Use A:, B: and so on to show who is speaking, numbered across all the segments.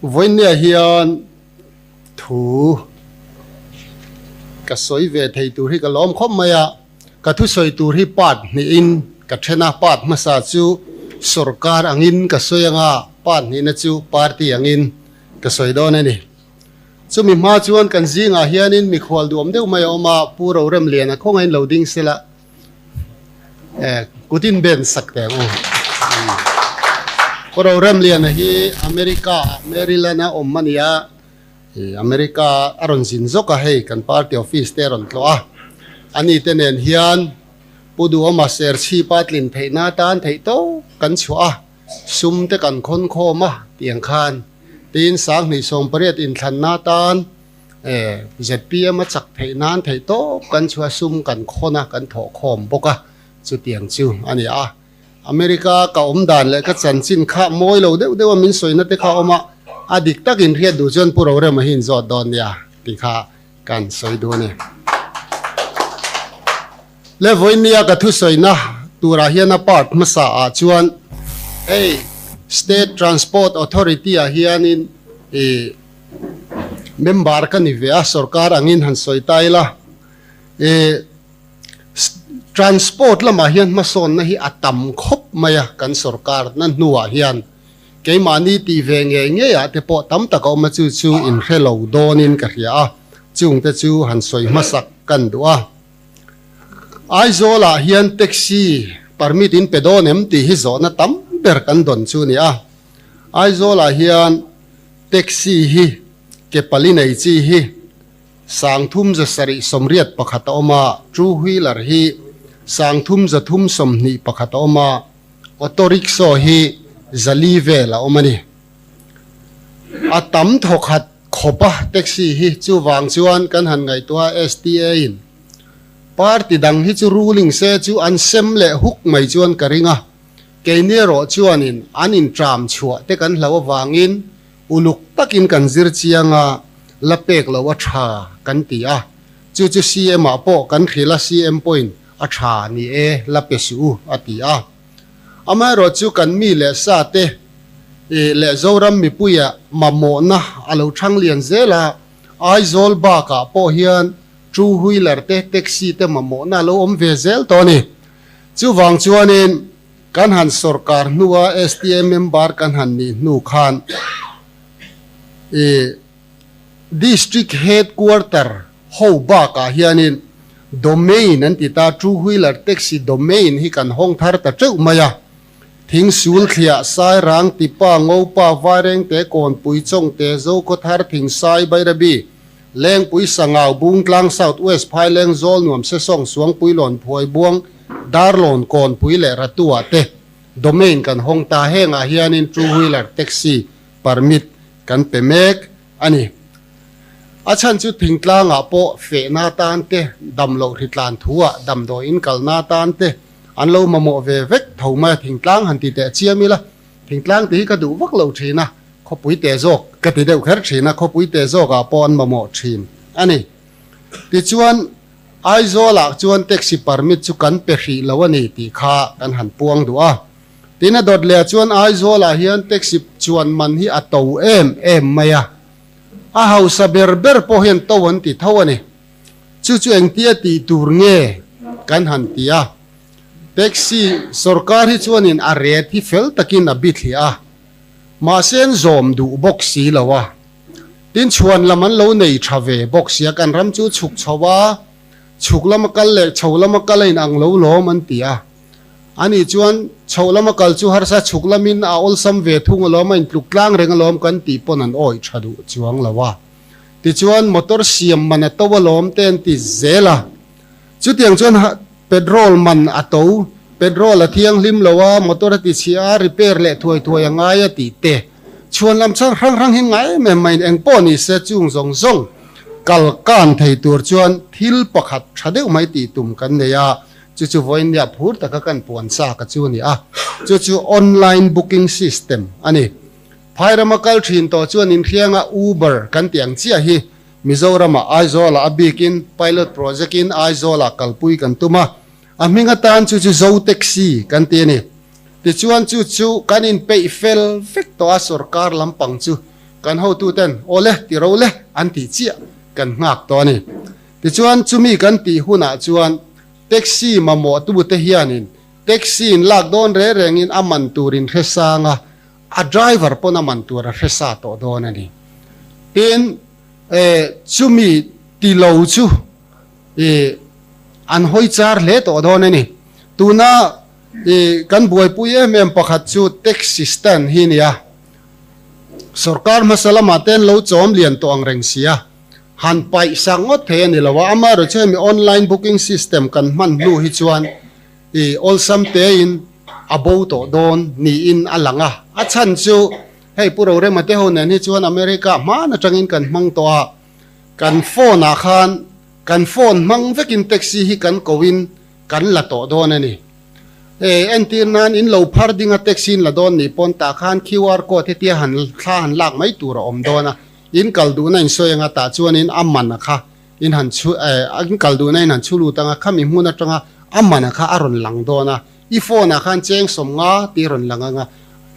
A: Vawinia hian thu ka sawi ve thei tur hi ka lawm khawp mai a, ka thusawi tur hi part hnihin ka then a, part hmasa chu sorkar angin ka sawi anga part hnihna chu party angin ka sawi dawn a ni. Chumi hma chuan kan zingah hianin mikhual duam deuh mai a awm a, Pu Roremliana khawngain lo ding sela. Kut in ben sak teh ang u. Pu Roremliana hi America ah Maryland a awm a ni a, America a rawn zin zawk a hei kan party office te a rawn tlawh a, ani te nen hian Pu Duhawma Serchhipa tlin theihna atan theih tawp kan chhuah a, sum te kan khawn khawm a tiang khan tin 2018 inthlanna atan ZPM a chak theih nan theih tawp kan chhuah sum kan khawn a, kan thawh khawm bawk a, chutiang chu a ni a. America ka awm dan leh ka chanchin kha mawi lo deuh deuh a min sawina te kha a awm a, a dik takin hriat duh chuan Pu Rorema hi inzawt dawn nia tih kha kan sawi duh a ni. Le vawinia ka thusawina turah hian a part hmasa ah chuan hei State Transport Authority ah hianin ih Member ka ni ve a, sorkar angin han sawi ta ila. Ih transport lamah hian hmasawnna hi a tam khawp mai a kan sorkar na hnuah hian. Keimahni tih ve ngei ngeiah te pawh tam tak a awm a, chu chu inhre lo dawnin ka hria a, chungte chu han sawi hmasak kan duh a. Aizawlah hian taxi permit in pe dawn em tih hi zawhna tam ber kan dawn chu a ni a. Aizawlah hian Taxi hi ke pali nei chi hi 3781 a awm a, two wheeler hi 3321 a awm a, auto rickshaw hi 400 vel a awm a ni. A tam thawkhat khawp a taxi hi, chuvang chuan kan han ngaihtuah a STA in party dang hi chu ruling se chu an sem leh huk mai chuan ka ring a. Keini erawh chuanin an intram chhuah te kan hlo avangin uluk takin kan zir chiang a, la pek loh a tha kan ti a. Chu chu CM ah pawh kan hrilh a, CM pawhin a tha ni e, la pe suh u a ti a. Amaherawh chu kan mi leh sa te leh Zoram mipuia mamawhna a lo thang lian zel a, Aizawl bakah pawh hian two wheeler te taxi te mamawhna a lo awm ve zel tawh a ni. Chuvang chuanin kan han sorkar hnua STA member kan han nih hnu khan i District Headquarter ho bakah hianin domain an ti ta, two wheeler taxi domain hi kan hawng thar ta teuh mai a. Thing sul thliah, Sairang, Tipa, Ngopa, Vairengte, Kawnpui, Chawngte, Zokhawthar, Thingsai, Bairabi, Lengpui, Sangau, Bungtlang, South West, Phaileng, Zawlnuam, Sesawng, Suangpui, Lawnphuai, Buang, Darlawn, Kawnpui leh Ratuah te domain kan hawng ta. Hengah hianin two wheeler taxi permit kan pe mek a ni. A chhan chu thingtlangah pawh fehna tan te, damloh hritlan thuah damdawiin kalna tan te an lo mamawh ve vek tho mai a, thingtlang han ti teh chiam ila, thingtlang tih hi ka duh vak lo thin a, khawpui teh zawk ka ti deuh kher thin a, khawpui teh zawkah pawh an mamawh thin a ni. Tichuan, Aizawlah chuan taxi permit chu kan pe hrih lo a ni tih kha kan han puang duh a. Tin a dawt leh ah chuan Aizawlah hian taxi chuan man hi a to em em mai a, a hausa ber ber pawh hian to an ti tho a ni. Chu chu engtia tih tur nge kan han ti a, taxi sorkar hi chuanin a ret hi fel takin a bithliah a, mahse an zawm duh bawk si lo a, tin chhuan lam an lo nei tha ve bawk sia, kan ram chu chhuk chho a, chhuk lama kal leh chho lama kal a inang lo lawm an ti a, ani chuan chho lama kal chu harsa chhuk lamin a awlsam ve thung alawm a intluk tlang reng alawm kan tih pawn an awih tha duh chuang lo a. Tichuan motor siam man a to alawm te an ti zel a, chutiang chuan petrol man a to, petrol a thianghlim lo a, motor a ti chhia a, repair leh thuai thuai a ngai a tih te chhuan lam chang hrang hrang hi ngai em em mai eng pawh ni se chung zawng zawng kal kan thei tur chuan thil pakhat tha deuh mai tih tum kan nei a, chu chu vawiin phur taka kan puan chak a chu a ni a, chu chu online booking system a ni. Phairama kal thin tawh chuan inhrianga Uber kan tih ang chiah hi Mizoramah Aizawlah a bikin pilot project in Aizawlah kalpui kan tum a, a hming atan chu chu Zo Taxi kan ti a ni. Tichuan chu chu kan inpeih fel vek tawh a sorkar lampang chu. Kan hotuten aw le ti ro le an tih chiah kan nghak tawh a ni. Tichuan chumi kan tih hunah chuan taxi mamawh tute hianin taxi in lak dawn reng rengin a man turin hre sang a, a driver pawn a man tur a hre sa tawh dawn a ni. Tin, chumi ti lo chu an hawi char hle tawh dawn a ni. Tuna kan buaipui em em pakhat chu taxi stand hi a ni a. Sorkar hmasa lamah te an lo chawm lian tawh ang reng sia, han paih sak ngawt thei a ni lo a, amaherawhchu chu hemi online booking system kan hman hnu hi chuan i awlsam tein a bo tawh dawn niin a lang a, a chhan chu hei Pu Rorema te ho nen hi chuan America hman atangin kan hmang tawh a, kan phone ah khan kan phone hmang vekin taxi hi kan koin kan la tawh dawn a ni. E, entir nan in lo phar ding a taxi in la dawn nih pawn tah khan QR code hetia han thla han lak mai tur a awm dawn a, in kal duhna in sawi anga tah chuan in a man a kha in han chhu e, in kal duhna in han chhu lut anga khami hmun atanga a man a kha a rawn lang dawn a, i phone ah khan cheng 50 tih rawn lang anga,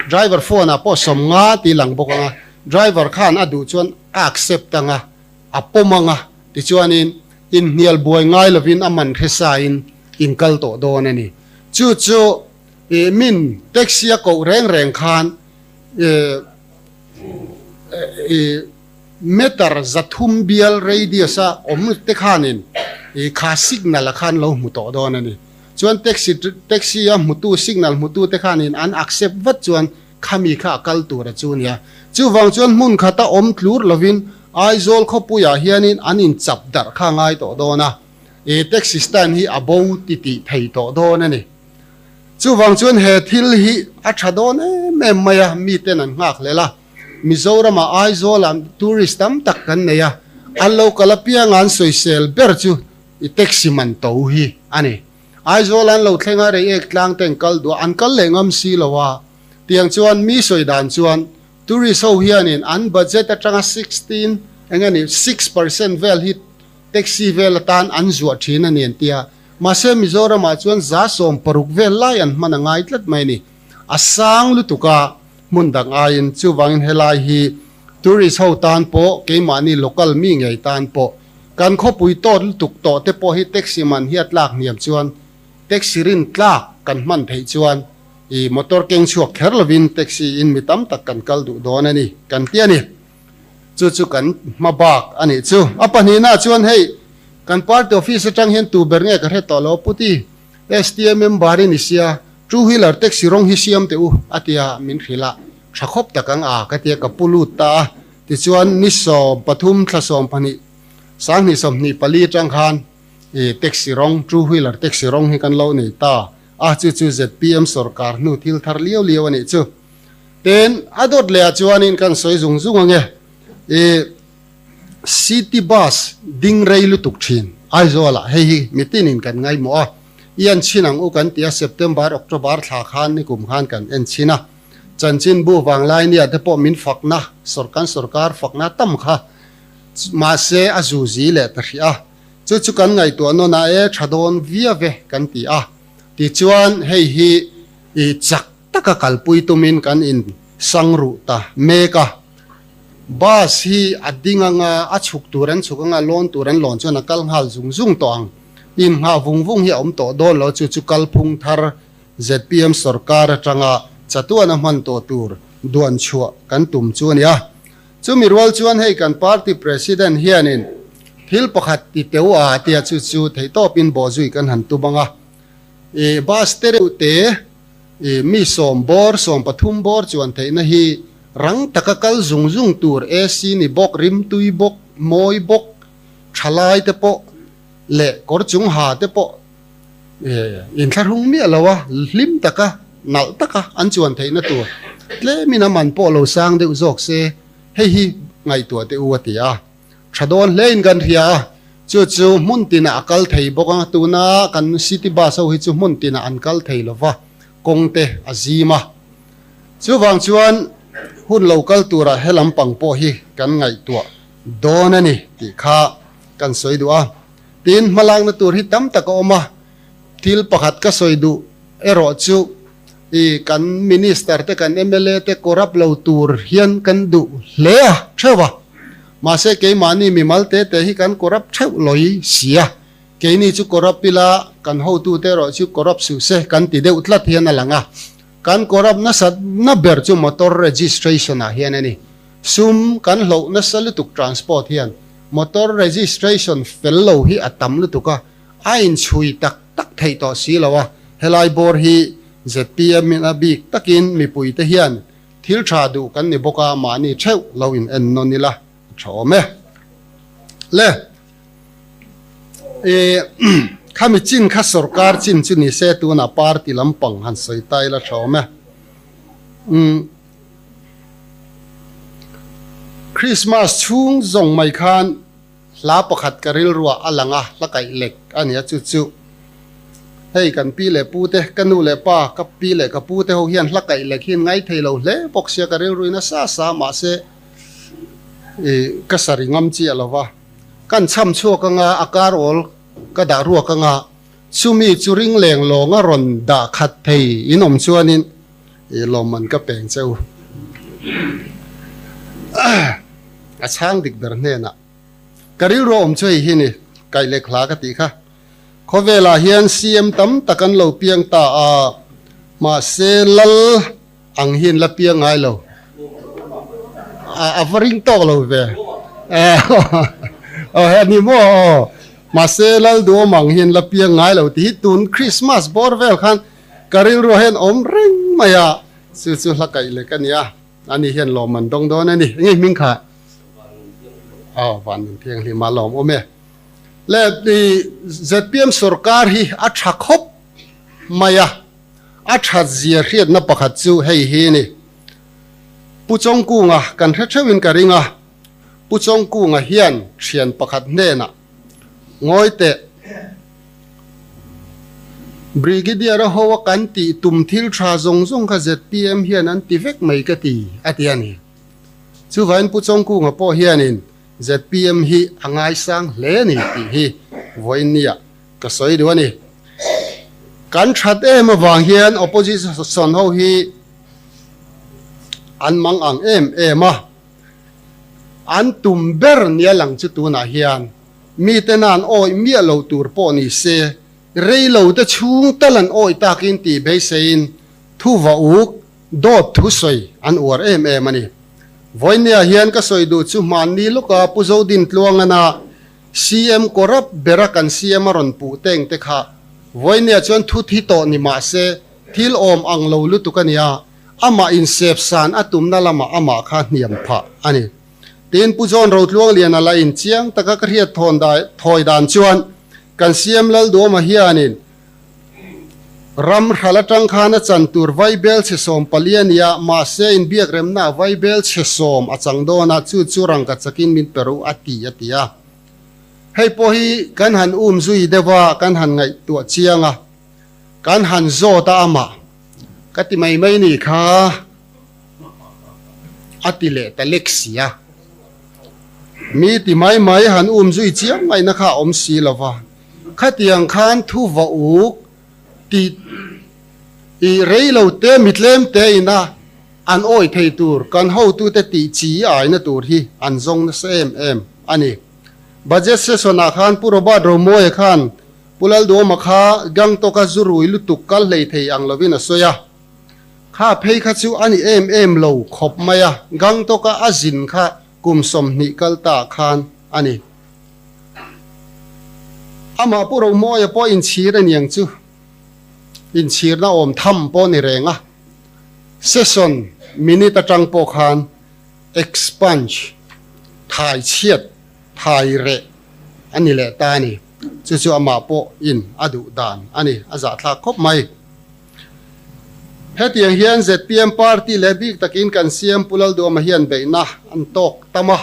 A: driver phone ah pawh 50 tih lang bawk anga, driver khan a duh chuan a accept anga, a pawm anga tichuanin inhnial buai ngai lovin a man hre sain in kal tawh dawn a ni. Chu chu ih min taxi a koh reng reng khan ih ih meter 300 bial radius a awm te khanin ih kha signal a khan lo hmu tawh dawn a ni. Chuan taxi taxi a hmutu signal hmutu te khanin an accept vat chuan Khami kha a kal tur a chu nia. Chuvang chuan hmun khata awm tlur lovin Aizawl khawpuiah hianin an inchap darh kha ngai tawh dawn a, e taxi stand hi a bo ti tih thei tawh dawn a ni. Chuvang chuan he thil hi a tha dawn em em mai a, miten an nghak hlel a. Mizoramah Aizawlah tourist tam tak kan nei a, an lo kal apianga an sawisel ber chu i taxi man to hi a ni. Aizawl an lo thleng a, Reiek tlang ten kal duah an kal leh ngam si lo a, tiang chuan mi sawi dan chuan tourist ho hianin an budget atanga 16 eng nge ni 6% vel hi taxi vel atan an zuah thin a ni an ti a, mahse Mizoramah chuan 60% vel lai an hman a ngai tlat mai a ni. A sang lutuk a hmun dang aiin chuvangin helai hi tourist ho tan pawh keimahni local mi ngei tan pawh Kan khawpui tawt lutuk tawh te pawh hi taxi man hi a tlak hniam chuan taxi rin tlak kan hman theih chuan i motor keng chhuak kher lovin taxi in mi tam tak kan kal duh dawn a ni kan ti a ni. Chu chu kan hma bak a nih chu. A pahnihna chuan hei kan party office atang hian tu ber nge ka hre tawh lo puti STA member in i sia two wheeler taxi rawng hi siam teh u a tia min hrilh a tha khawp tak ang a ka tia ka pu lut ta a. Tichuan ni 13 thla 12 2024 atang khan i taxi rawng, two wheeler taxi rawng hi kan lo nei ta a, chu chu zpm sorkar hnu thil thar liau liau a nih chu. Tin, a dawt leh ah chuanin kan sawi zung zung ange i city bus ding rei lutuk thin Aizawl ah hei hi mitinin kan ngaihmawh a, i en chhin ang u kan ti a, September, October thla khan nikum khan kan en chhin a. Chanchinbu vanglai nia te pawh min fakna, sawrkan sawrkar fakna tam kha mahse a zu zi leh ta hrih a, chu chu kan ngaihtuah nawn a e tha dawn via ve kan ti a, tichuan hei hi i chak taka kalpui tumin kan in sang ruh ta mek a, bus hi a ding anga a chhuk tur an chhuk anga lawn tur an lawn chuan a kal nghal zung zung tawh ang, inngah vung vung hi a awm tawh dawn lo chu chu kalphung thar Zpm sorkar atanga chatuana hman tawh tur duan chhuah kan tum chu a ni a. Chumi rual chuan hei kan party president hianin thil pakhat ti teu a tia chu chu theihtawpin bawhzui kan han tum ang a. I bus te reuh te i mi 10 bawr 13 bawr chuan theihna hi rang taka kal zung zung tur AC ni bawk, rimtui bawk, mawi bawk, thalai te pawh leh kawr chung ha te pawh Inthlahrung miah lo a, hlim taka, nalh taka an chuan theihna tur tlemin a man pawh lo sang deuh zawk se, hei hi ngaihtuah teh u a ti a. Tha dawn hlein kan hria a, chu chu hmun tinah a kal thei bawk a, tuna kan city bus ho hi chu hmun tinah an kal thei lo va, kawng te a zim a. Chuvang chuan hun lo kal turah he lampang pawh hi kan ngaihtuah dawn a ni tih kha kan sawi duh a. Tin, hmalakna tur hi tam tak a awm a, thil pakhat ka sawi duh erawh chu I kan Minister te kan mla te corrupt lo tur hian kan duh hle a theuh a, mahse keimahni mimal te te hi kan corrupt theuh lawih si a, keini chu corrupt ila kan hotute erawh chu corrupt suh se kan ti deuh tlat hian a lang a, kan corrupt nasat na ber chu motor registration ah hian a ni. Sum kan hloh nasa lutuk transport hian motor registration fel lo hi a tam lutuk a, a inchhui tak tak theih tawh si lo a, helai bawr hi zpm in a bik takin mipuite hian thil tha duh kan ni bawk a, mahni theuh lo in en nawn ila a tha awm e. Le i khami chin kha sorkar chin chu ni se tunah party lampang han sawi ta ila tha awm e. Umm Christmas chhung zawng mai khan Hla pakhat ka rilruah a lang a, hla kaih lek a nia chu chu. Hei kan pi leh pu te, ka nu leh pa, ka pi leh ka pu te ho hian hla kaih lek hi an ngai thei lo hle bawk sia ka rilruin a sa sa mahse i ka sa ri ngam chiah lo va. Kan chham chhuak anga a kar awl ka dah ruak anga chumi chu ring leng lawng a rawn dah khat thei in awm chuanin i lawmman ka peng che u. A chhang dik ber hnenah. Ka rilru awm chu hei hi ni, kaih leh hla ka tih kha. Khawvelah hian CM tam tak an lo piang ta a, mahse lal ang hian la piang ngai lo. A va ring tawk lo ve. Aw he ni maw aw. Mahse lal duhawm ang hian la piang ngai lo tih hi tun Christmas bawr vel khan ka rilru ah hian awm reng mai a, chu chu hla kaih leh ka nia. Ani hian lawm an dawng dawn a ni. Enge hming kha? Aw, van nun thianghlim a lawm awm e. Le i zpm sorkar hi a tha khawp mai a, a that zia hriatna pakhat chu hei hi a ni. Pu Chawngkunga kan hre theuhin ka ring a, Pu Chawngkunga hian thian pakhat hnenah Ngawi teh. Brigadier a ho a kan tih tum thil tha zawng zawng kha zpm hian an ti vek mai ka ti, a ti a ni. Chuvain Pu Chawngkunga pawh hianin zpm hi a ngaisang hle a ni tih hi vawiin nia ka sawi duh a ni. Kan that em avang hian opposition ho hi an mang ang em em a, an tum ber nia lang chu tunah hian Mite nan awih miah lo tur pawh ni se, rei lo te chhung tal an awih takin tih beiseiin thu va uk, dawt thu sawi an uar em em a ni. Vawinia hian ka sawi duh chu hmanni lawka Pu Zodin Tluangana CM corrupt bera kan CM a rawn puh teng te kha vawinia chuan thu thi tawh ni mah se thil awm ang lo lutuk a nia, amah insep san a tumna lamah amah kha hniam phah a ni. Tin, Pu John Rotluangliana la in chiang taka ka hriat thawn thawi dan chuan kan CM Lalduama hianin ram hral atang khan a chan tur vaibel chhe 14 a nia, mahse inbiakremna vaibel chhe 10 a chang dawn a, chu chu rangka chakin min pe ru a ti a ti a. Hei pawh hi kan han um zui deuh a, kan han ngaihtuah chiang a, kan han zawt a amah ka ti mai mai ni kha. A ti leh ta lek si a. Mi ti mai mai han um zui chiang ngaihna kha a awm si lo va. Khatiang khan thu va uk ti i rei lo te mi tlem te ina an awi thei tur kan hotute tih chi aina tur hi an zawng nasa em em a ni. Budget session ah khan Pu Robert Romawia khan Pu Lalduama kha Gangtok a zu rui lutuk kal hlei thei ang lovin a sawi a. Kha phei kha chu a ni em em lo khawp mai a, Gangtok-a a zin kha kum 20 kal ta khan a ni. Amah Pu Romawia pawh inchhir a niang chu, inchhirna awm tham pawh ni reng a, session minute atang pawh khan expunge, thai chhiat, thai reh a ni leh ta a ni. Chu chu amah pawh in a duh dan a ni, a zahthlak khawp mai. Hetiang hian zpm party leh bik takin kan CM Pu Lalduama hian beihna an tawk tam a.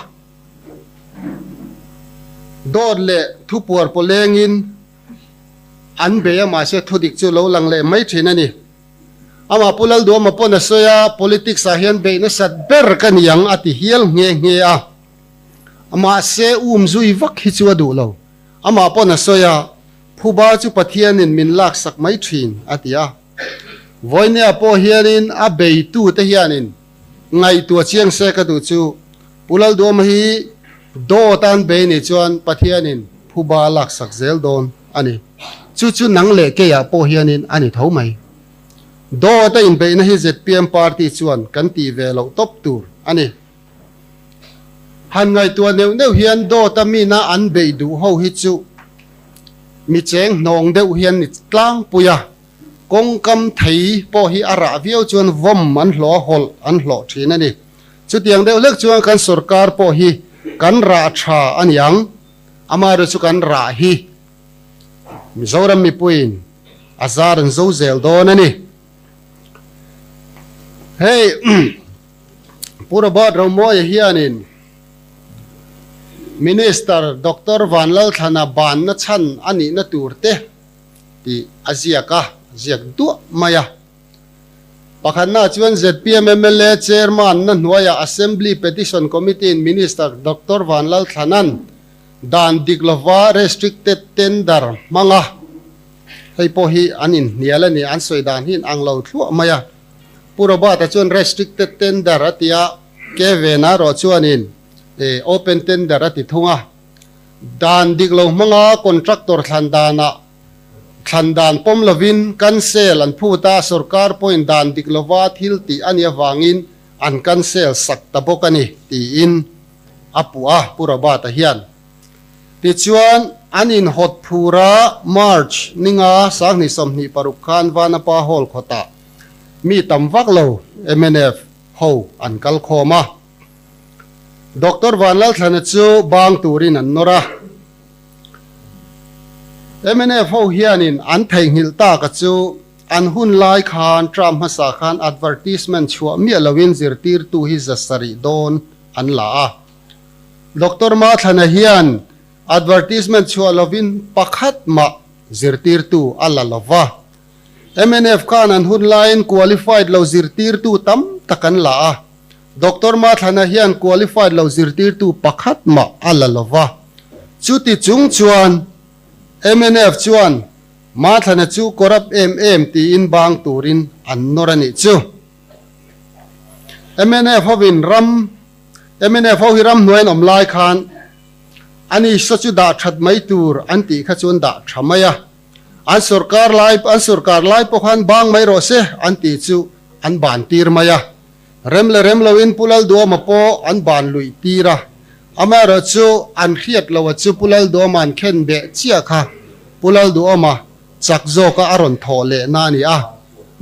A: Dawt leh thupuar pawlengin an bei a mahse thudik chu lo lang leh mai thin a ni. Amah Pu Lalduama pawn a sawi a, politics ah hian beih nasat ber ka ni ang a ti hial nghe nghe a. Mahse um zui vak hi chu a duh lo. Amah pawn a sawi a. Phuba chu Pathianin min laksak mai thin, a ti a. Vawinia pawh hianin a beitute hianin ngaihtuah chiang se ka duh chu Pu Lalduama hi dawt an bei nih chuan Pathianin phuba a laksak zel dawn a ni. Chu chu nang leh keiah pawh hianin a ni tho mai. Dawt a inbeihna hi zpm party chuan kan tih ve loh tawp tur a ni. Han ngaihtuah neuh neuh hian dawt a mina an beih duh ho hi chu mi cheng hnawng deuh hian ni tlangpui a, kawngkam thei pawh hi a rah viau chuan vawm an hlawh a, hawlh an hlawh thin a ni. Chutiang deuh hlek chuan kan sorkar pawh hi kan rah tha a ni ang, amaherawhchu chu kan rah hi Mizoram mipuiin a zar an zo zel dawn a ni. Hei Pu Robert Romawia hianin Minister Doctor Vanlalthlana banna chhan a nihna tur te tih a ziak a, ziak duah mai a. Pakhatna chuan zpm mla Chairman na hnuaiah Assembly Petition Committee-in Minister Doctor Vanlalthlana'n dan dik lova restricted tender hmang a, hei pawh hi an inhnial a ni, an sawi dan hi inang lo thluah mai a. Pu Robert-a chuan restricted tender a ti a, Kevin-a erawh chuanin open tender a ti thung a. Dan dik lo hmanga contractor thlan danah thlan dan pawm lovin cancel an phut a, sorkar pawhin dan dik lova thil tih a nih avangin an cancel sak ta bawk a ni, tiin a puh a, Pu Robert-a hian. Tichuan, an inhawt phur a, March ninga sanghnih 26 khan Vanapa Hall khawtah mi tam vak lo mnf ho an kal khawm a. Doctor Vanlalthlana chu bang turin an nawr a. Mnf ho hianin an theihnghilh tak a chu an hun lai khan term hmasa khan advertisement chhuah miah loin zirtirtu hi 700 dawn an la a. Doctor Mathlana hian advertisement chhuah lovin pakhat mah zirtirtu a la lova. Mnf khan an hun laiin qualified lo zirtirtu tam tak an la a. Doctor Mathlana hian qualified lo zirtirtu pakhat mah a la lo va. Chuti chung chuan mnf chuan Mathlana chu corrupt em em tiin bang turin an nawr a nih chu. Mnf hovin ram mnf ho hi ramhnuai an awm lai khan ani saw chu dah that mai tur an tih kha chuan dah tha mai a. An sorkar lai an sorkar lai pawh khan bang mai rawh se an tih chu an ban tir mai a. Rem leh rem loin Pu Lalduama pawh an ban luih tir a, amaherawhchu an hriat loh a chu Pu Lalduama an khen beh chiah kha Pu Lalduama chak zawka a rawn thawh leh na a ni a.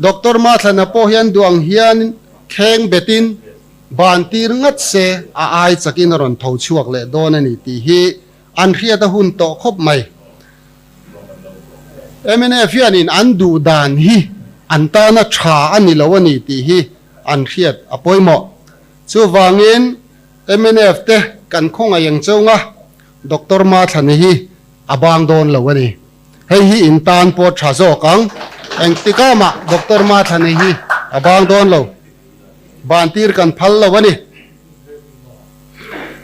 A: Doctor Mathlana pawh hian duh ang hian kheng betin ban tir ngat se a ai chakin a rawn tho chhuak leh dawn a ni tih hi an hriat a hun tawh khawp mai. Mnf hianin an duh dan hi an tana tha a ni lo a ni tih hi an hriat a pawimawh. Chuvangin mnf te kan khawngaih ang chunga Doctor Mathlani hi a bang dawn lo a ni. Hei hi in tan pawh tha zawk ang. Engtikah mah Doctor Mathlani hi a bang dawn lo. Ban tir kan phal lo a ni.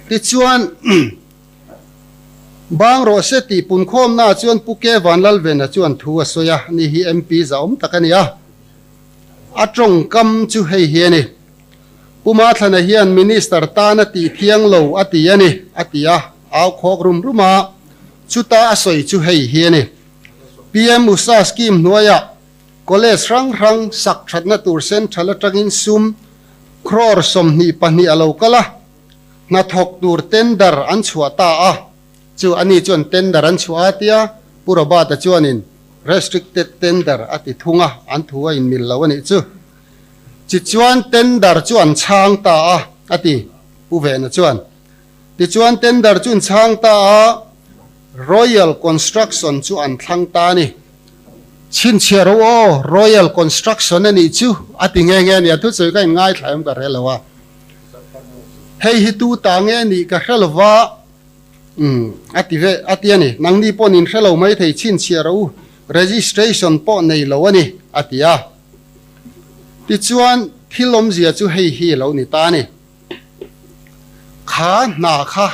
A: Tichuan. Bang rawh se tih punkhawmnaah chuan Pu Ke Vanlalvena chuan thu a sawi a, ni hi MP zahawm tak a ni a. A tawngkam chu hei hi a ni, Pu Mathlana hian Minister tan a tih thiang lo a ti a ni, a ti a, au khawk rum rum a. Chuta a sawi chu hei hi a ni, PM Usha Scheme hnuaiah College hrang hrang sak thatna tur Central atangin sum crore 22 a lo kal a, Hnathawk tur tender an chhuah ta a, chu ani chuan tender an chhuah a tia Pu Robert-a chuanin restricted tender a ti thung a, an thu a inmil lo a nih chu. Tichuan tender chu an chhang ta a, a ti Pu Vena chuan. Tichuan tender chu an chhang ta a, Royal Construction chu an thlang ta a ni. Chhinchhiah ro aw, Royal Construction a nih chu a ti nghe nghe a ni, a thusawi ka inngaithla em ka hre lo a. Hei hi tu ta nge nih ka hre lo va, umm a ti ve a ti a ni. Nangni pawh nin hre lo mai thei chhinchhiah rawh u, registration pawh nei lo a ni a ti a. Tichuan thil awmzia chu hei hi a lo ni ta a ni. Kha hna kha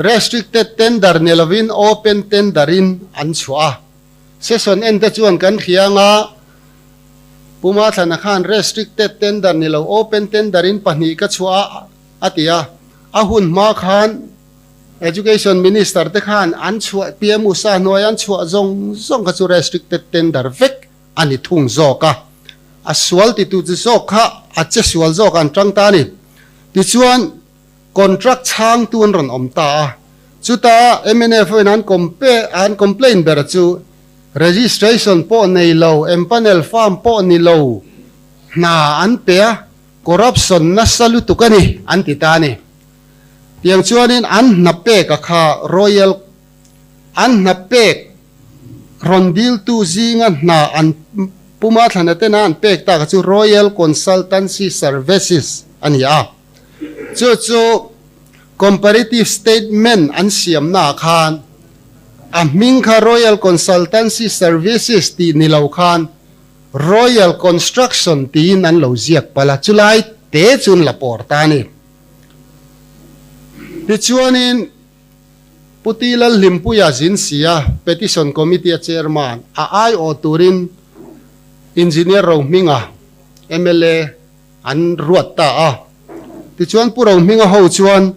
A: restricted tender ni lovin open tender in an chhuah a. Session en te chuan kan hria anga. Puma Thlana khan restricted tender ni lo open tender in pahnih ka chhuah a a ti a, a hun hma khan Education Minister te khan an chhuah PM Usa hnuai an chhuah zawng zawng kha chu restricted tender vek a ni thung zawk a, a sual titu chu zawk kha a che sual zawk an tang ta a ni. Tichuan contract chhangtu an rawn awm ta a, chuta mnf hoin an an complain ber chu registration pawh nei lo, empanel farm pawh ni lo hna an pe a, corruption nasa lutuk a ni an ti ta a ni. Tiang chuanin an hna pek a kha Royal an hna pek rawn diltu zinga hna an puma thlana tena an pek tak chu Royal Consultancy Services a ni a. Chu chu Comparative Statement an siamnaah khan a hming kha Royal Consultancy Services tih ni lo khan Royal Construction tiin an lo ziak palh a, chulai te chu an la pawr ta a ni. Tichuanin Pu Ti Lalhlimpuia zin sia Petition Committee a Chairman a aiawh turin Engineer Rohminga mla an ruat ta a. Tichuan Pu Rohminga ho chuan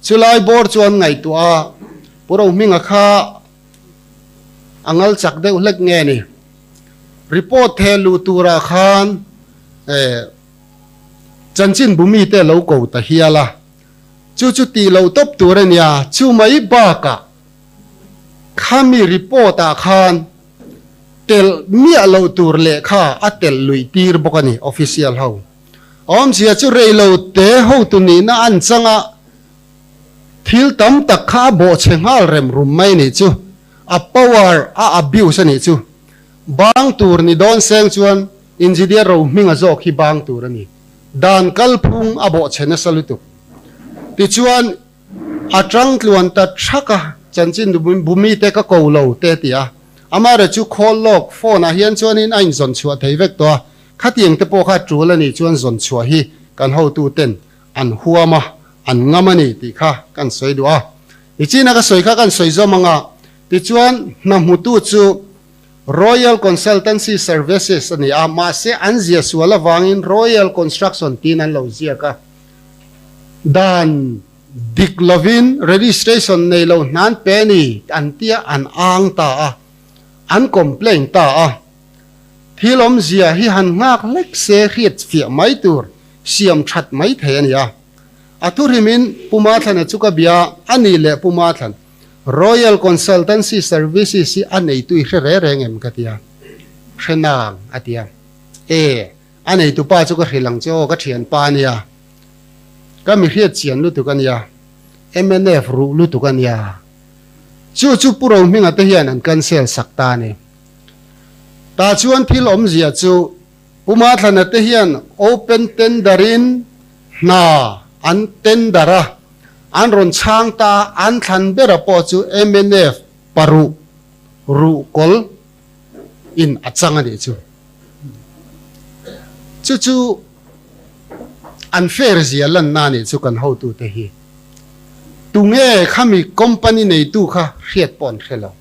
A: chulai bawr chuan ngaihtuah a, Pu Rohminga kha a ngal chak deuh hlek nge ni? Report theh luh turah khan eh chanchin bumite lo ko ta hial a, chu chu tih loh tawp tur a nia, chu mai bakah khami report ah khan telh miah loh tur lehkha a telh luih tir bawk a ni official ho. Awmzia chu rei lo te hotu nihna an chang a, thil tam tak kha a bawhchhe nghal rem rum mai a nih chu, a power a abuse a nih chu. Bang tur ni dawn seng chuan Engineer Rohminga zawk hi bang tur a ni. Dan kalphung a bawhchhe nasa lutuk. Tichuan, a tang tluan ta thak a, chanchin bumite ka ko lo te a ti a. Amaherawhchu chu call lawk phone ah hian chuanin a inzawn chhuah thei vek tawh a, khatiang te pawh kha tul a nih chuan zawn chhuah hi kan hotu ten an huam a, an ngam a ni tih kha kan sawi duh a. Nichina ka sawi kha kan sawi zawm ang a, tichuan hna hmutu chu Royal Consultancy Services a ni a, mahse an zia sual avangin Royal Construction tiin an lo ziak a. Dan dik lovin registration nei lo hnan pe ni an tia an ang ta a, an complain ta a. Thil awmzia hi han nghak hlek se hriat fiah mai tur, siam that mai thei a ni a. A thuhrimin Pu Mathlana chu ka bia a ni leh Pu Mathlan. Royal Consultancy Services hi a neitu i hre re reng em ka ti a, hre nang a ti a, e, a neitu pa chu ka hrilh ang che aw, ka thianpa a nia, ka mi hriat chian lutuk a nia, mnf ruh lutuk a nia, chu chu Pu Rohminga te hian an cancel sak ta a ni. Tah chuan thil awmzia chu Pu Mathlana te hian open tender in hna an tender a, An rawn chhang ta a, an thlan bera pawh chu mnf paruh ruh kawl in a chang a nih chu. Chu chu an fair zia lanna a nih chu kan hotute hi. Tunge khami company neitu kha hriat pawh an hre lo.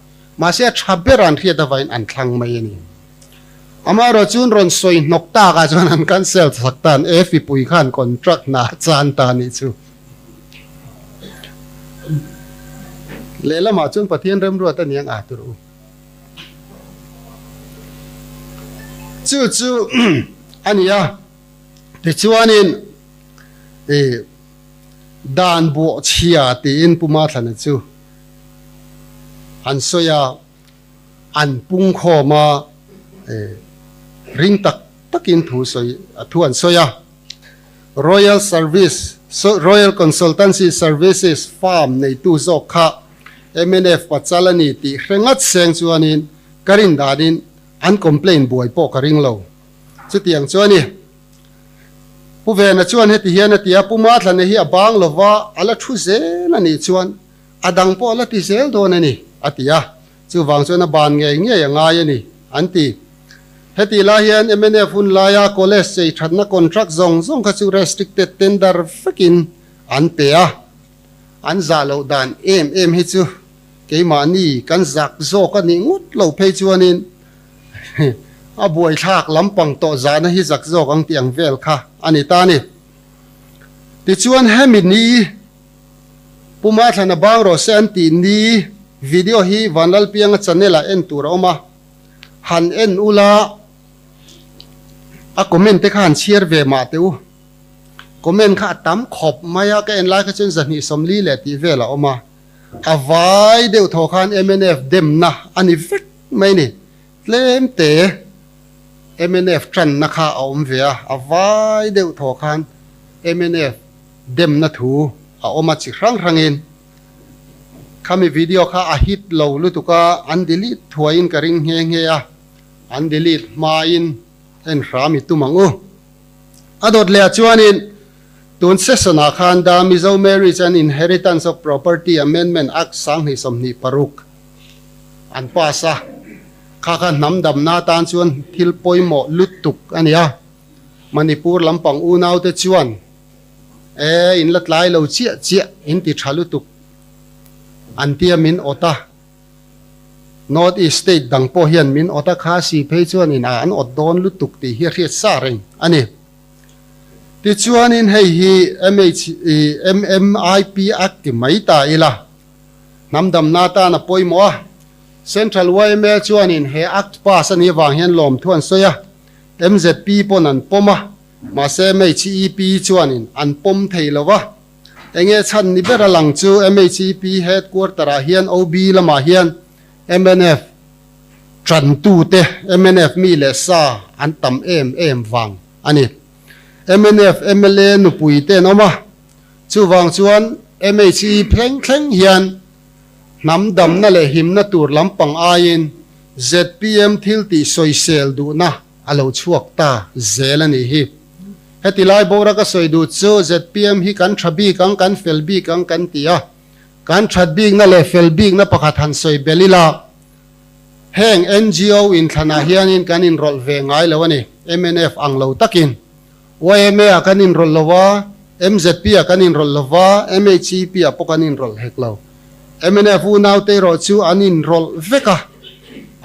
A: Mahse a tha ber an hriat avangin an thlang mai a ni. Amaherawh chuan rawn sawi hnawk tak ah chuan an cancel sak ta an AFP pui khan contract hna a chan ta a nih chu. Lehlamah chuan Pathian remruat a niang a tur u. Chu chu a ni a, tichuanin i dan buah chhia tiin Pu Mathlana chu an sawi a. An pung khawm a, ring tak takin thu sawi thu an sawi a. Royal Service Royal Consultancy Services firm neitu zawk kha mnf pachal a ni tih hre ngat seng chuanin ka rin danin an complaint buai pawh ka ring lo. Chutiang chu a ni. Pu Vena chuan heti hian a ti a, Pu Mathlana hi a bang lova a la thu zel a nih chuan A dang pawh la ti zel dawn a ni, a ti a. Chuvang chuan a ban ngei ngei a ngai a ni, an ti. Hetih lai hian mnf hun laia college chei thatna contract zawng zawng kha chu restricted tender vekin an pe a. An zah loh dan em em hi chu keimahni kan zak zawk a nih ngawt lo phei chuanin A buaithlak lampang tawh zahna hi zak zawk ang tih ang vel kha a ni ta a ni. Tichuan hemi ni Pu Mathlana bang rawh se an tih ni video hi Vanlalpianga channel ah en tur a awm a, han en ula a comment te kha han chhiar ve mah teh u. Comment kha a tam khawp mai a, ka en lai kha chuan 240 leh tih vel a awm a, a vai deuh thaw khan mnf demna a ni vek mai ni. Tlem te mnf tanna kha a awm ve a, a vai deuh thaw khan mnf demna thu a awm a chi hrang hrangin khami video kha a hit lo lutuk a, an delete thuaiin ka ring nghe nghe a, an delete hmain en hram i tum ang u. A dawt leh ah chuanin tun session ah khan The Mizo Marriage and Inheritance of Property Amendment Act 2026 an pass a, kha kha hnam damna atan chuan thil pawimawh lutuk a ni a, Manipur lampang unaute chuan e in la tlai lo chiah chiah in ti tha lutuk an tia min awt a, North East state dang pawh hian min awt a, Khasi phei chuan in a an awt dawn lutuk tih hi a hriat sa reng a ni. Tichuanin hei hi MH MMIP Act ti mai ta ila. Hnam damna atan a pawimawh a, Central yma chuanin he Act pass a nih avang hian lawmthu an sawi a, mzp pawn an pawm a, mahse MHEP chuanin an pawm thei lo va. Enge chhan ni ber a lang chu MHEP headquarter ah hian OB lamah hian mnf tantute, mnf mi leh sa an tam em em vang a ni. Mnf mla nupui te an awm a, Chuvang chuan MHE thleng thleng hian hnam damna leh himna tur lampang aiin zpm thil tih sawisel duhna a lo chhuak ta zel a nih hi. Heti lai bawra ka sawi duh chu zpm hi kan tha bik ang, kan fel bik ang kan ti a, kan that bikna leh fel bikna pakhat han sawi belh ila, heng NGO inthlanah hianin kan inrawlh ve ngai lo a ni, mnf ang lo takin. Yma ah kan inrawlh lo a, mzp ah kan inrawlh lo va, MHEP ah pawh kan inrawlh hek lo. Mnf unaute erawh chu an inrawlh vek a,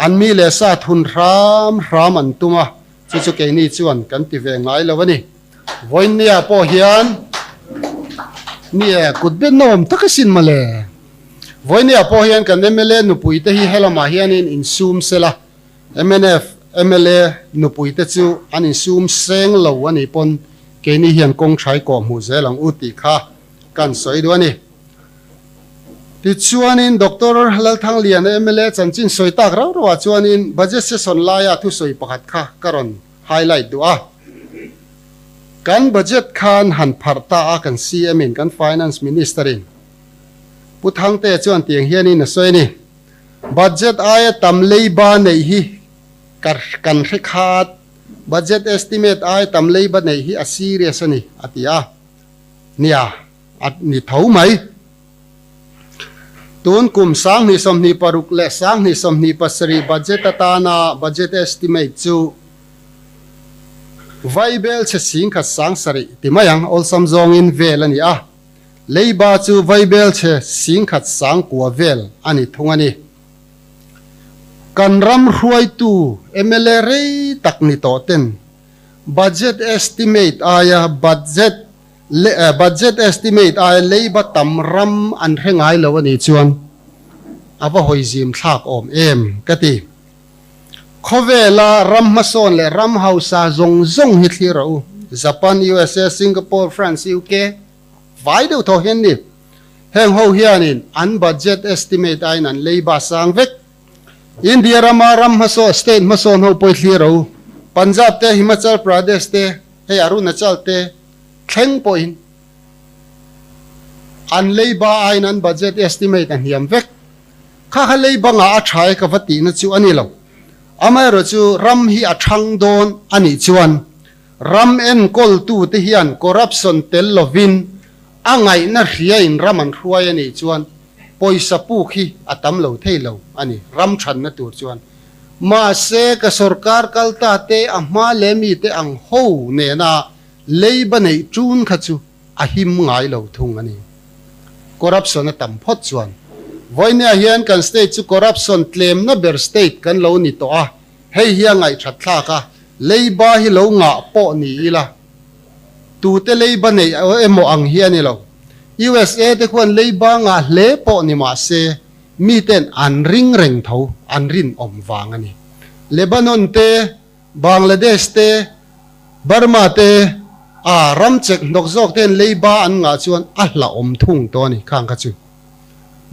A: an mi leh sa thun hram hram an tum a, chu chu keini chuan kan ti ve ngai lo a ni. Vawiinnia pawh hian ni e, kut benna awm tak asin mawle. Vawiinnia pawh hian kan mla nupuite hi helamah hianin insum sela, Mnf mla nupui te chu an insum seng lo a nih pawn keini hian kawng thai kawh hmuh zel ang u tih kha kan sawi duh a ni. Tichuanin Doctor Lalthangliana mla chanchin sawi tak rau rauah chuanin budget session laia thusawi pakhat kha ka rawn highlight duh a. Kan budget khan han pharh ta a kan CM in kan Finance Minister in Pu Thangtea chuan tiang hianin a sawi a ni. Budget aia tam leiba neih hi ka kan hre khat. Budget estimate aia tam leiba neih hi a serious a ni, a ti a. Nia, a ni tho mai. Tun kum 2026 leh 2027 budget atana budget estimate chu vaibel chhe singkhat 7000 ti mai ang, awlsam zawngin vel a ni a. Leiba chu vaibel chhe 9,000 kua vel a ni thung a ni. Kan ram hruaitu mla rei tak ni tawh ten budget estimate aia budget budget estimate aia leiba tam ram an hre ngai lo a nih chuan a va hawi zim thlak awm em ka ti. Khawvela ram hmasawn leh ram hausa zawng zawng hi thlir rawh u, Japan, usa, Singapore, France, uk, Vai deuh thaw hian ni. Heng ho hianin an budget estimate aiin an leiba sang vek. India rama ram hmasawn, state hmasawn ho pawh i thlir ro. Punjab te, Himachal Pradesh te, hei Arunachal te thleng pawhin an leiba aiin an budget estimate a hniam vek. Kha kha leiba ngah a tha e ka va tihna chu a ni lo. Amaherawhchu ram hi a thang dawn a nih chuan Ram enkawltute hian corruption tel lovin a ngaihna hriain ram an hruai a nih chuan pawisa puk hi a tam lo thei lo a ni, ram thanna tur chuan. Mahse, ka sorkar kal ta te, a hma leh mite ang ho nena leiba neih tun kha chu a him ngai lo thung a ni. Corruption a tam phawt chuan. Vawinia hian kan state chu corruption tlemna ber state kan lo ni tawh a. Hei hi a ngaihthat thlak a, leiba hi lo ngah pawh ni ila, tute leiba neih emaw ang hi a ni lo. USA te khuan leiba ngah hle pawh ni mah se, miten an ring reng tho, an rinawm vang a ni. Lebanon te, Bangladesh te, Burma te, a ram chek hnawk zawk ten leiba an ngah chuan a hlauhawm thung tawh a ni khang kha chu.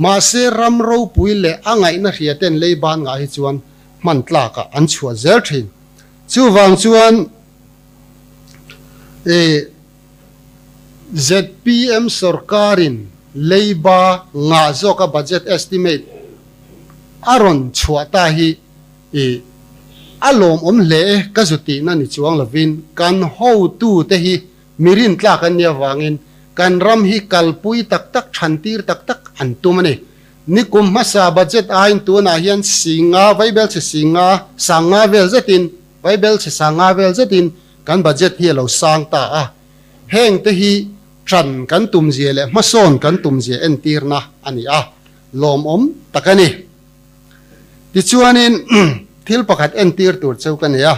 A: Mahse ram ropui leh a ngaihna hria ten leiba an ngah hi chuan hman tlakah an chhuah zel thin. Chuvang chuan e zpm sorkarin leiba ngah zawka budget estimate a rawn chhuah ta hi e a lawmawm hle e ka zu tihna ni chuang lovin kan hotute hi mi rintlak an nih avangin kan ram hi kalpui tak tak thantir tak tak an tum a ni. Nikum hmasa budget aiin tunah hian singa vaibel chhe singa sanga vel zetin vaibel chhe sanga vel zetin kan budget hi a lo sang ta a. Heng te hi tan kan tum zia leh hmasawn kan tum zia entirna a ni a, lawmawm tak a ni. Tichuanin thil pakhat entir tur cheu ka nei a,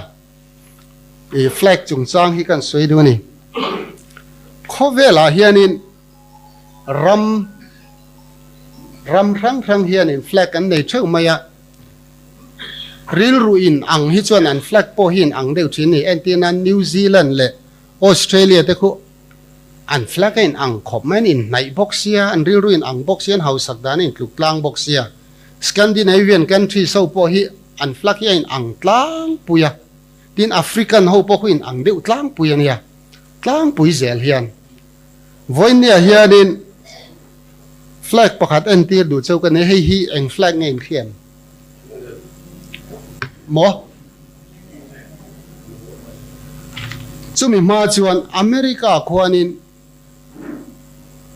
A: i flag chungchang hi kan sawi duh a ni. Khawvelah hianin ram ram hrang hrang hianin flag an nei theuh mai a, rilru in ang hi chuan an flag pawh hi in ang deuh thin a ni. Entir nan New Zealand leh Australia te khu an flag a in ang khawp mai, an inhnaih bawk sia, an rilru in ang bawk sia, an hausak dan a intluk tlang bawk sia. Scandinavian countries ho pawh hi an flag hi a in ang tlangpui a, tin African ho pawh khu in ang deuh tlangpui a nia, tlangpui zel hian. Vawinia hianin flag pakhat entir duh cheu ka nei, hei hi eng flag nge in hriat maw? Chumi hma chuan America khuanin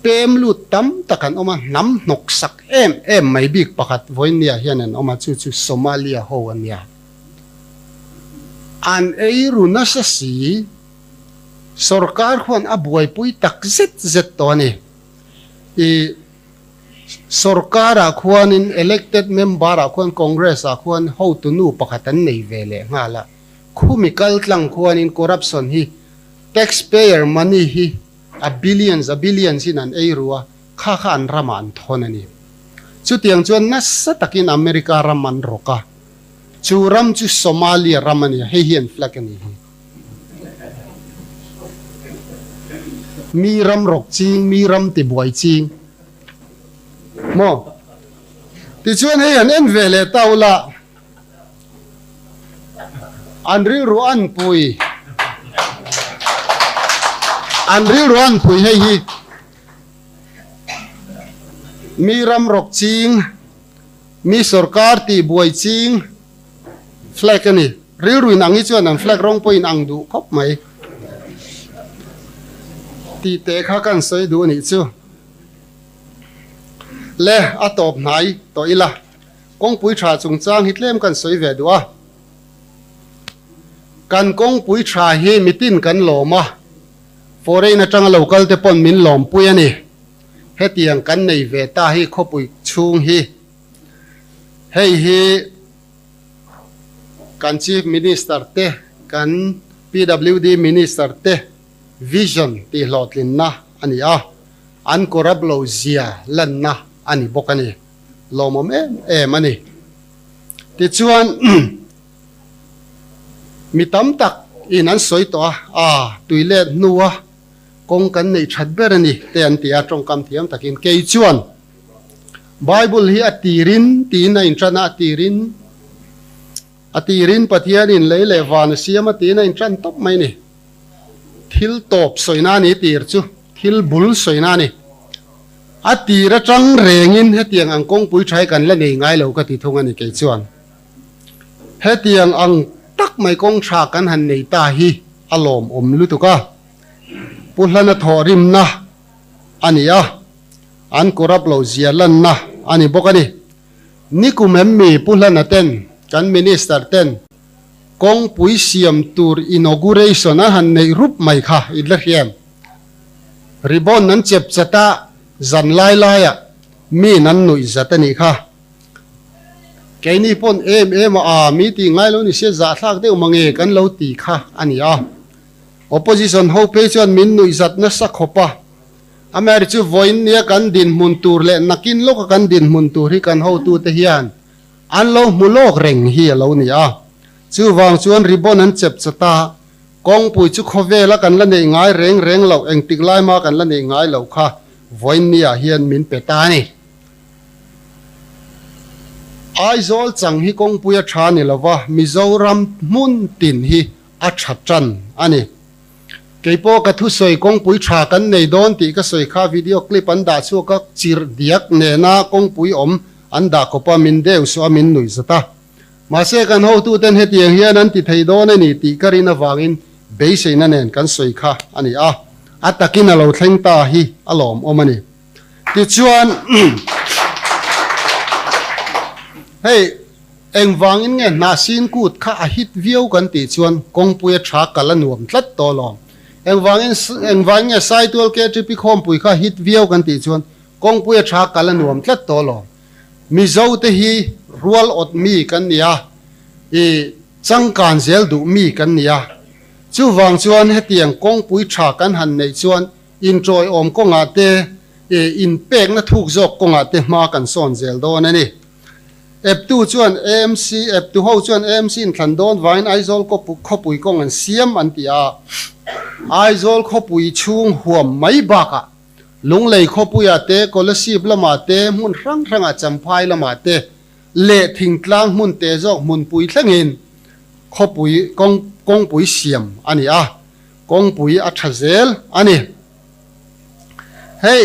A: pem lut tam tak an awm a, hnam hnawk sak em em mai bik pakhat vawinia hian an awm a, chu chu Somalia ho a nia. An ei ru nasa si. Sorkar khuan a buaipui tak zet zet tawh a ni. I sorkarah khuanin elected member-ah khuan Congress-ah khuan hotunu pakhat an nei ve leh nghal a. Khumi kal tlang khuanin corruption hi taxpayer money hi a billions a billions in an ei ru a, kha kha an ramah an thawn a ni. Chutiang chuan nasa takin America ram an rawk a. Chu ram chu Somalia ram a ni a, hei hi an flag a ni hi. Mi ram rawk ching, mi ram ti buai ching. Maw? Tichuan hei an en ve leh ta ula, an rilru an pui, an rilru an pui hei hi mi ram rawk ching, mi sorkar ti buai ching, Flag a ni. Rilru in ang hi chuan an flag rawng pawh in ang duh khawp mai. Tih teh kha kan sawi duh a nih chu. Le, a tawp hnai tawh ila. Kawngpui tha chungchang hi tlem kan sawi ve duh a. Kan kawngpui tha hi mitin kan lawm a. Foreign atanga lo kal te pawn min lawmpui a ni. Hetiang kan nei ve ta hi khawpui chhung hi. Hei hi kan Chief Minister te, kan PWD Minister te vision tih hlawhtlinna a ni a, an corrupt lo zia lanna a ni bawk a ni. Lawmawm em em a ni. Tichuan mi tam tak in an sawi tawh a, aa tui let hnua kawng kan neih that ber a ni te an ti a, tawngkam thiam takin kei chuan Bible hi a tirin tiin a inṭan a, a tirin a tirin Pathianin lei leh van a siam a tiin a inṭan tawp mai a ni. Thil tawp sawina a ni tir chu thil bul sawina a ni. A tir aṭang rengin hetiang ang kawngpui ṭha hi kan la nei ngai lo ka ti thung a ni kei chuan. Hetiang ang tak mai kawng ṭha kan han nei ta hi a lawmawm lutuk a. Pu Hlana thawhrimna a ni a. An corrupt lo zia lanna a ni bawk a ni. Nikum em mi Pu Hlana ten, kan Minister ten kawngpui siam tur inauguration a han neih rup mai kha in la hriam. Ribbon an chep chat a, zan lai laiah miin an nuih zat a nih kha. Keini pawn em em a a mi tih ngai lo ni se zahthlak deuh mange kan lo ti kha a ni a. Opposition ho phei chuan min nuihzat nasa khawp a. Amaherawhchu chu vawiin nia kan dinhmun tur leh nakin lawka kan dinhmun tur hi kan hotute hian an lo hmu lawk reng hi a lo ni a. Chuvang chuan ribbon an chep chat a, kawngpui chu khawvela kan la neih ngai reng reng loh, engtik lai mah kan la neih ngai loh kha vawiin niah hian min pe ta a ni. Aizawl chang hi kawngpui a tha ni lova, Mizoram hmun tin hi a tha tan a ni. Keipawh ka thusawi kawngpui tha kan nei dawn tih ka sawi kha video clip an dah chhuak a, chirh diak nena kawngpui awm an dah kawp a, min deu suh a, min nuih zat a. Mahse kan hotuten hetiang hian an ti thei dawn a ni tih ka rin avangin beiseina nen kan sawi kha a ni a, a takin a lo thleng ta hi a lawmawm a ni. Tichuan, hei engvangin nge hnahsin kut kha a hit viau kan tih chuan kawngpui a tha kal a nuam tlat tawh alawm. Engvangin engvangin nge Saitual KTP khawmpui kha a hit viau kan tih chuan kawngpui a tha kal a nuam tlat tawh alawm. Mizo te hi rual awt mi kan ni a, i changkan zel duh mi kan ni a. Chuvang chuan hetiang kawngpui tha kan han neih chuan Inṭawiawm kawngah te, inpekna thuk zawk kawngah te hma kan sawn zel dawn a ni. Eptu chuan AMC, Eptu ho chuan AMC inthlan dawn vangin Aizawl khawpui kawng an siam an ti a. Aizawl khawpui chhung huam mai bakah Lunglei khawpuiah te, Kolasib lamah te, hmun hrang hrangah Champhai lamah te leh thingtlang hmun te zawk hmunpui thlengin khawpui kawngpui siam a ni a. Kawngpui a tha zel a ni. Hei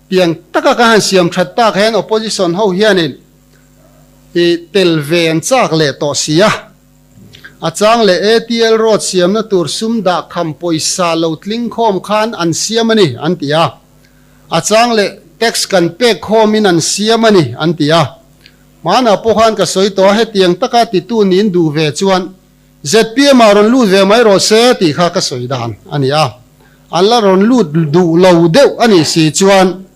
A: tiang taka ka han siam that tak hian opposition ho hianin i tel ve an chak leh tawh si a. A chang leh ATL road siamna tur sum dah kham pawisa lo tling khawm khan an siam a ni an ti a. A chang leh tax kan pek khawmin an siam a ni an ti a. Hmanah pawh khan ka sawi tawh a, hetiang taka titu niin duh ve chuan ZPM ah rawn lut ve mai rawh se tih kha ka sawi dan a ni a, an la rawn lut duh lo deuh a nih si chuan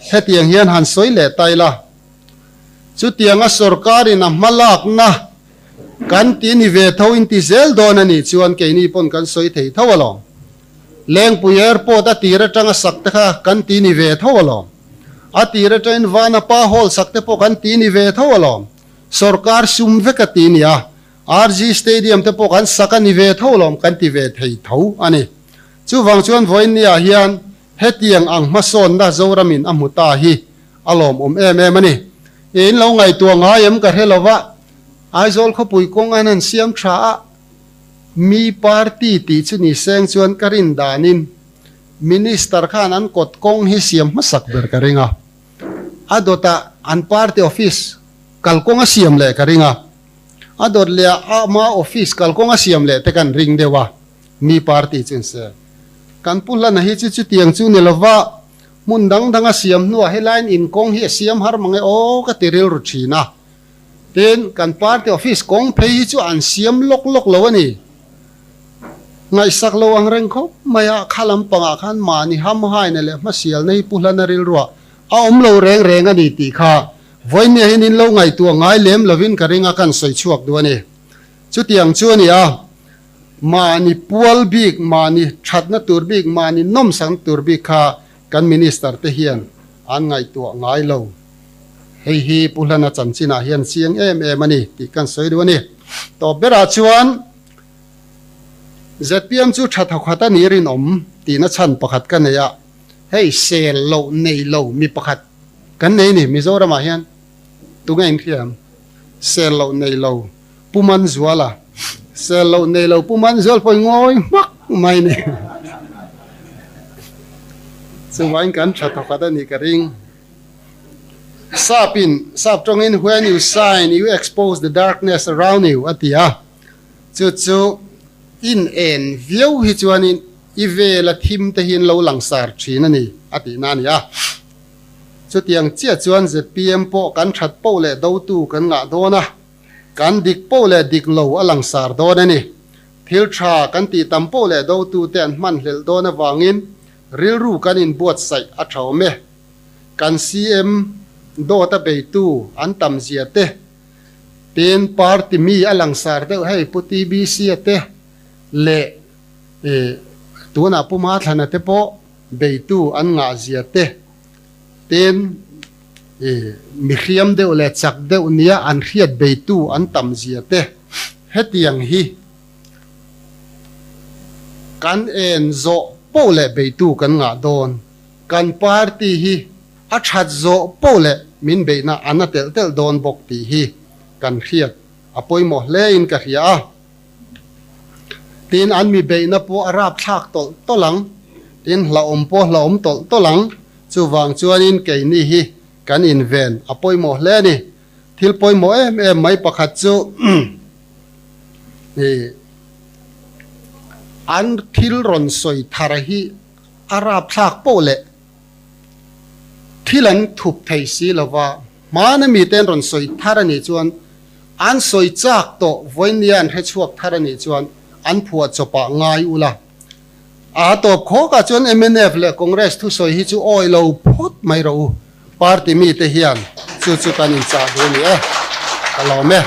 A: hetiang hian han sawi leh ta ila. Chutianga sorkarin a hmalakna kan ti ni ve tho in ti zel dawn a nih chuan keini pawn kan sawi thei tho alawm. Lengpui Airport a tir atanga sak te kha kan ti ni ve tho alawm. A tir atangin Vanapa Hall sak te pawh kan ti ni ve tho alawm. Sorkar sum vek a ti nia. RG Stadium te pawh kan sak a ni ve tho lawm kan ti ve thei tho a ni. Chuvang chuan vawiinniah hian hetiang ang hmasawnna Zoramin a hmu ta hi a lawmawm em em a ni. In lo ngaihtuah ngai em ka hre lova, Aizawl khawpui kawng an han siam tha a, mi party tih chu ni seng chuan ka rin danin Minister khan an kawt kawng hi siam hmasak ber ka ring a, a dawtah an party office kalkawng a siam leh ka ring a. A dawt leh a ama office kalkawng a siam leh te kan ring deuh a, mi party chu se. Kan pu hlana hi chu chutiang chu ni lova, hmun dang dang a siam hnuah helaiin inkawng hi a siam har mang e aw ka ti rilru thin a. Tin, kan party office kawng phei hi chu an siam lawk lawk lo a ni. Ngaihsak lo ang reng khawp mai a, kha lampangah khan mahni hamhaina leh hmasialna hi pu hlana rilruah a awm lo reng reng a ni tih kha Vawinia hian in lo ngaihtuah ngai lem lovin ka ring a kan sawi chhuak duh a ni. Chutiang chu a ni a, mahni pual bik, mahni thatna tur bik, mahni nawmsakna tur bik kha kan Minister te hian an ngaihtuah ngai lo. Hei hi Pu Hlana chanchinah hian chiang em em a ni tih kan sawi duh a ni. Tawp berah chuan zpm chu tha thawkhat a nih rinawm tihna chhan pakhat ka nei a, hei sel loh nei lo mi pakhat, Kan nei ni, Mizoramah hian tunge in hriam? Sel loh nei lo Pu Manzuala, sel loh nei lo Pu Manzual pawh i ngawi hmak mai ni. Chuvain kan tha thawkhat a nih ka ring. Sap in, sap tawngin when you sign you expose the darkness around you a ti a, chu chu in en viau hi chuanin i vela thim te hi an lo langsar thin a ni a tihna a ni a. Chutiang chiah chuan zpm pawh kan that poh leh dotu kan ngah dawn a, kan dik poh leh dik lo a langsar dawn a ni. Thil tha kan tih tam poh leh dotu te an hman hlelh dawn avangin rilru kan inbuatsaih a tha awm e. Kan CM dawt a beitu an tam zia te. Tin, party mi a langsar deuh hei Pu TBC a te leh tunah Pu Mathlana te pawh beitu an ngah zia te, tin, mi hriam deuh leh chak deuh nia an hriat beitu an tam zia te, hetiang hi kan en zawh poh leh beitu kan ngah dawn. Kan party hi a that zawh poh leh min beihna a na telh telh dawn bawk tih hi kan hriat a pawimawh hlein ka hria a. Tin, an mi beihna pawh a rapthlak tawlh tawlh ang, tin hlauhawm pawh hlauhawm tawlh tawlh ang. Chuvang chuanin keini hi kan inven a pawimawh hle a ni. Thil pawimawh em em mai pakhat chu an thil rawn sawi thar hi a rapthlak poh leh thil an thup thei si lova, hmana mite an rawn sawi thar a nih chuan an sawi chak tawh vawinia an hre chhuak thar a nih chuan an phuah chawpah ngai ula. A tawp khawkah chuan mnf leh Congress thusawi hi chu awi lo phawt mai rawh u, party mite hian chu chu kan inchah duh a ni e, ka lawm e.